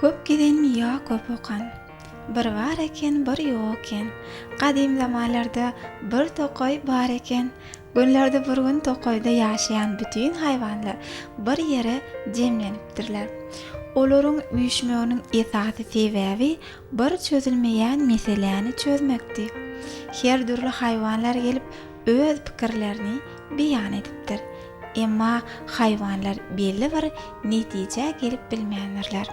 Köp gezenmi ýa köp okan? Bir bar eken, bir ýok eken. Gadym zamanlarda bir tokaý bar eken. Günlerde bir gün tokaýda ýaşaýan bütin haýwanlar bir ýere jemlenipdirler. Olaryň üýşmeginiň esasy sebäbi bir çözülmeýän meseläni çözmekdi. Her dürli haýwanlar gelip öz pikirlerini beýan edipdir. Emma haýwanlar belli bir netijä gelip bilmändirler.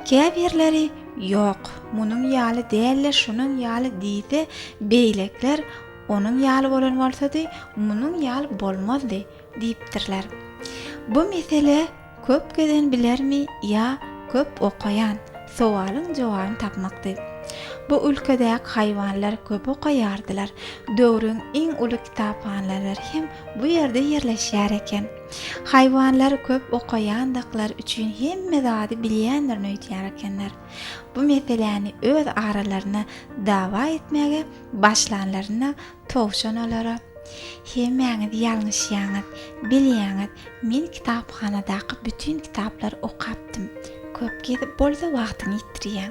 Käbirleri Ýok, munuň ýaly däl-de şunuň ýaly diýse, beýlekiler Onuň ýaly bolan bolsady, munuň ýaly bolmazdy diýipdirler. Bu mesele köp gezen bilermi ýa köp okaýan? Sowalyň jogabyny tapmakdy. Bu ülkedäki haýwanlar köp okaýardylar. Döwrüň iň uly kitaphanalary hem bu ýerde ýerleşýär eken. Haýwanlar köp okaýandyklary üçin hemme zady bilýändirin öýdýär ekenler. Bu meseläni öz aralarynda dawa etmäge başlanlarynda towşan olara, Hemmäňiz ýalňyşýaňyz, bilýäňiz, men kitaphanadaky bütin kitaplary okapdym. Köp gezip bolsa wagtyňy ýitirýäň.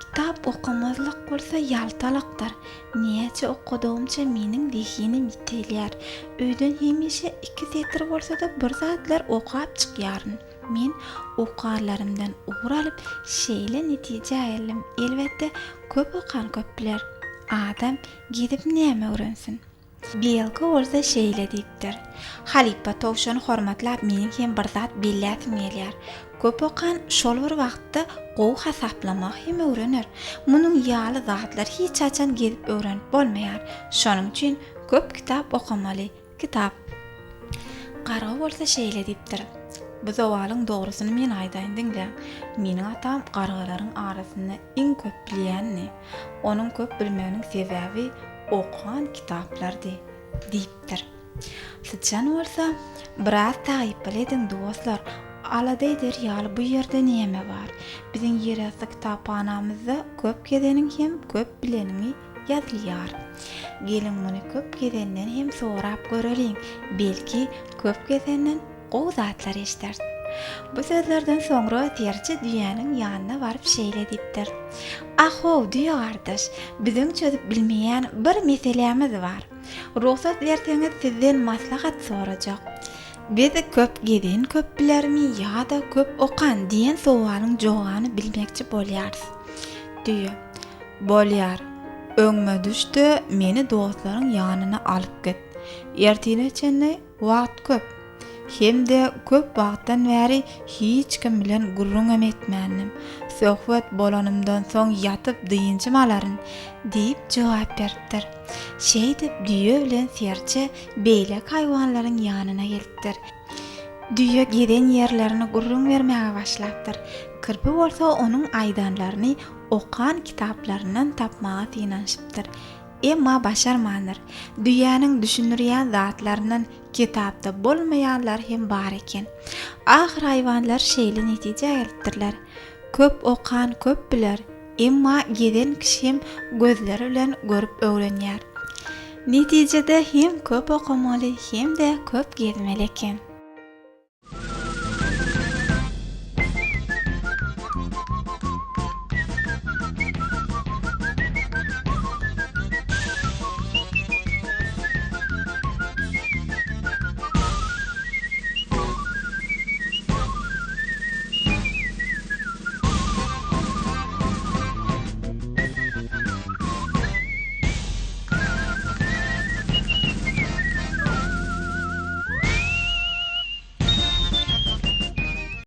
Kitap okamazlyk bolsa ýaltalykdyr. Näçe okadygymça meniň zehinim ýitelýär. Öýden hemişe iki setir bolsa-da bir zatlar okap çykýaryn. Men okanlarymdan ugur alyp şeýle netijä geldim, elbetde köp okan köp biler. Adam gezip näme öwrensin? Belka bolsa şeýle diýipdir, Halypa towşany hormatlap meniň hem bir zat belläsim gelýär. Köp okan şol bir wagtda gowy hasaplamagy hem öwrener. Munuň ýaly zatlary hiç haçan gezip öwrenip bolmaýar. Şonuň üçin köp kitap okamaly. Kitap. Garga bolsa şeýle diýipdir, Bu sowalyň dogrusyny men aýdaýyn diňläň. Meniň atam gargalaryň arasynda iň köp bilýändi. Onuň köp bilmeginiň sebäbi okan kitaplardy diýipdir. Syçan bolsa, Biraz taýypyl ediň, dostlar, alada eder ýaly bu ýerde näme bar? Biziň ýerasty kitaphanamyzda köp gezeniň hem köp bileniňi ýazylýar. Geliň muny köp gezenden hem sorap göreliň, belki köp gezenden gowy zatlar eşderis. Bu sözlerden soňra serçe düýäniň ýanyna baryp şeýle diýipdir, Ahow, düýe gardaş, biziň çözüp bilmeýän bir meselämiz bar. Rugsat berseňiz sizden maslahat sorajak. Biz köp gezen köp bilermi ýa-da köp okan diýen sowalyň jogabyny bilmekçi bolýarys. Düýe, Bolýar. Öňüme düş-de, meni dostlaryň ýanyna alyp git. Ertire çenli wagt köp. Hem-de köp wagtdan bäri hiç kim bilen gürrüňem etmändim. Söhbet bolanymdan soň ýatyp dynjym alaryn, diýip jogap beripdir. Şeýdip düýe bilen serçe beýleki haýwanlaryň ýanyna gelipdir. Düýe gezen ýerlerini gürrüň bermäge başlapdyr. Kirpi bolsa onuň aýdanlaryny okan kitaplaryndan tapmaga synanyşypdyr. Emma başarmandyr. Düýäniň düşündirýän zatlaryndan kitapda bolmaýanlar hem bar eken. Ahyr haýwanlar şeýle netijä gelipdirler, Köp okan köp biler, emma gezen kişi hem gözleri bilen görüp öwrenýär. Netijede hem köp okamaly hem-de köp gezmeli eken.